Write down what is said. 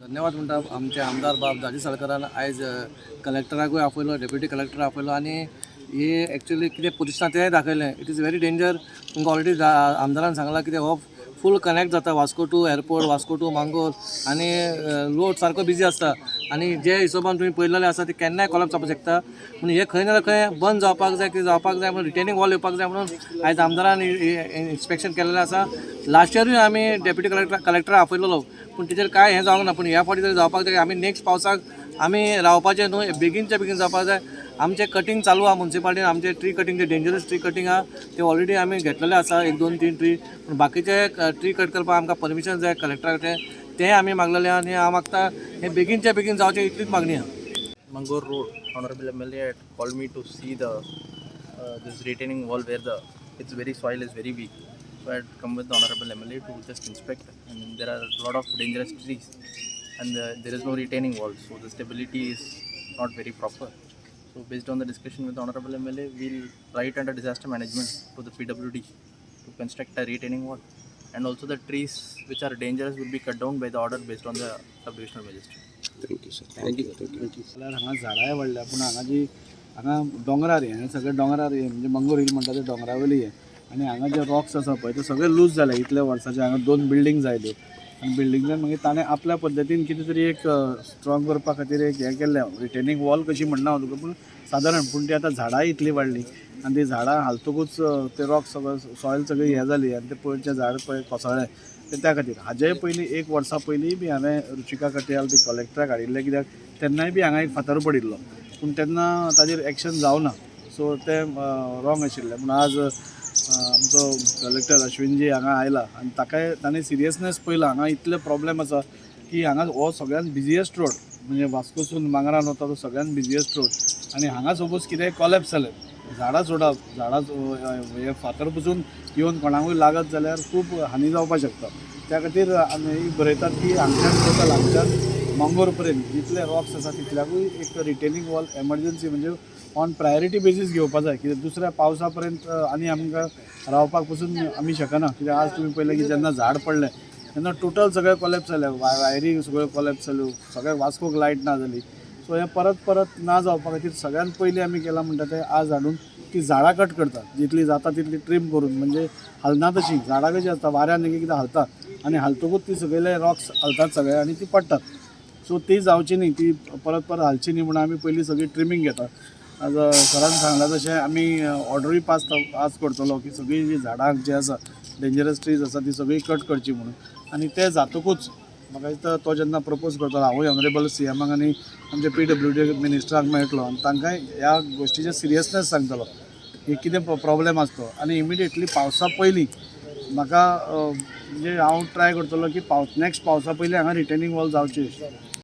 धन्यवाद म्हणटा आमचे आमदार बाब दाजी साळकरान आयज कलेक्टराकूय आपयलो, डेप्युटी कलेक्टर आपयलो आनी हे एक्चुअली कितें पोजिशन तें दाखयलें. It is very danger. तुमकां ऑलरेडी आमदारान सांगलां कितें हो फूल कनेक्ट जाता Vasco to airport, Vasco to Mangor आनी रोड सारको बिजी आसता आनी जे हिशोबान तुमी पळयलेले आसा ते केन्नाय कोलॅप्स जावपाक शकता. म्हणून हे खंय ना जाल्यार खंय बंद जावपाक जाय, कितें जावपाक जाय म्हणून, रिटेनिंग वॉल येवपाक जाय म्हणून आयज आमदारान इन्स्पेक्शन केल्लें आसा. लास्ट इयरूय आमी डेप्युटी कलेक्टर आपयलेलो, पूण तेजेर कांय हें जावंक ना. पूण ह्या फावटी तरी जावपाक जाय. आमी नेक्स्ट पावसाक आमी रावपाचें न्हू, बेगीनच्या बेगीन जावपाक जाय. आमचें कटींग चालू आहा मुन्सिपालिटीन. आमचे ट्री कटींग, जे डेंजरस ट्री कटींग आहा, ते ऑलरेडी आमी घेतलेले आसा, एक, दोन, तीन ट्री. पूण बाकीचे ट्री कट करपाक आमकां परमिशन जाय कलेक्टरा कडेन, तें आमी मागलेलें आहा. आनी हांव मागता, हें बेगीनच्या बेगीन जावचें, इतलीच मागणी आहा. Mangor Road, Honorable MLA had called me to see the this retaining wall where the it's very soil is very weak. So I had come with the Honorable MLA to just inspect, and there are a lot of dangerous trees, and there is no retaining wall, so the stability is not very proper. So based on the discussion with the Honorable MLA, we'll write under disaster management to the PWD to construct a retaining wall, and also the trees which are dangerous will be cut down by the order based on the sub-divisional magistrate. Thank you sir, thank you, thank you. जाल्यार हांगा झाडांय वाडल्या, पूण हांगा जी हांगा दोंगरार हें सगळें दोंगरार हें म्हणजे मंगोर हिल म्हणटा ते दोंगरावयली हें आनी हांगा जे रॉक्स आसा पळय ते सगळे लूज जाले. इतले वर्साचे हांगा दोन बिल्डींग आयल्यो आनी बिल्डिंगान मागीर ताणें आपल्या पद्दतीन कितें तरी एक स्ट्रॉंग करपा खातीर एक हें केल्लें, रिटेनींग वॉल कशी म्हणना हांव तुका, पूण सादारण. पूण ती आतां झाडां इतलीं वाडलीं आनी ती झाडां हालतकूच ते रॉक सगळे, सॉयल सगळी हें जाली आनी ते पयरचें झाड पळय कोसळ्ळें. ते त्या खातीर हाजे पयलीं एक वर्सा पयलीं बी हांवें रुचिका कटियाल बी कलेक्टराक हाडिल्लें, कित्याक तेन्नाय बी हांगा एक फातर पडिल्लो, पूण तेन्ना ताजेर एक्शन जावना. सो तें रॉंग आशिल्लें. पूण आज आमचो कलेक्टर अश्विनजी हांगा आयला आनी ताकाय ताणें सिरियसनेस पळयला. हांगा इतले प्रॉब्लेम आसा की हांगा हो सगळ्यात बिजिएस्ट रोड, म्हणजे वास्कोसून मांगरान वता तो सगळ्यात बिजिएस्ट रोड आनी हांगा सपोज कितेंय कॉलेप्स जालें, झाडां सोडप, झाडां हे फातर पसून येवन कोणाकूय लागत जाल्यार खूब हानी जावपाक शकता. त्या खातीर आमी बरयतात की हांगच्यान टोटल हांगच्यान मंगोर पर्यंत जितले रॉक्स आसा तितल्याकूय एक रिटेनिंग वॉल एमर्जन्सी, म्हणजे ऑन प्रायोरिटी बेसीस घेवपा जाय, कित्याक दुसऱ्या पावसा पर्यंत आनी आमकां रावपाक पसून आमी शकना. कित्याक आज तुमी पळयलें की जेन्ना झाड पडलें तेन्ना टोटल सगळें कॉलेप्स जालें, वायरी सगळ्यो कॉलेप्स जाल्यो, सगळ्या वास्कोक लायट ना जाली. सो हें परत परत ना जावपा खातीर सगळ्यात पयलीं आमी केलां म्हणटा तें आज हाडून ती झाडां कट करतात, जितली जाता तितली ट्रीम करून, म्हणजे हालना तशीं. झाडां कशीं आसता, वाऱ्यान एक एकदां हालता आनी हालतकूच ती सगळे रॉक्स हालतात सगळे आनी ती पडटात. सो ती जावची न्ही, ती परत परत हालची न्ही म्हणून आमी पयलीं सगळी ट्रिमींग घेतात. आज सरान सांगलां तशें आमी ऑर्डरूय पास पास करतलो की सगळीं जीं झाडां जीं आसा, डेंजरस ट्रीज आसा, ती सगळी कट करची म्हणून. आनी तें जातकूच म्हाका दिसता तो जेन्ना प्रपोज करतलो, हांवूय ऑनरेबल सीएमाक आनी आमचे पीडब्ल्यूडी मिनिस्टराक मेळटलो आनी तांकांय ह्या गोश्टीचे सिरियसनेस सांगतलो की कितें प्रॉब्लेम आसा तो. आनी इमिडिएटली पावसा पयलीं म्हाका म्हणजे हांव ट्राय करतलो की पावस, नेक्स्ट पावसा पयलीं हांगा रिटेनिंग वॉल जावची.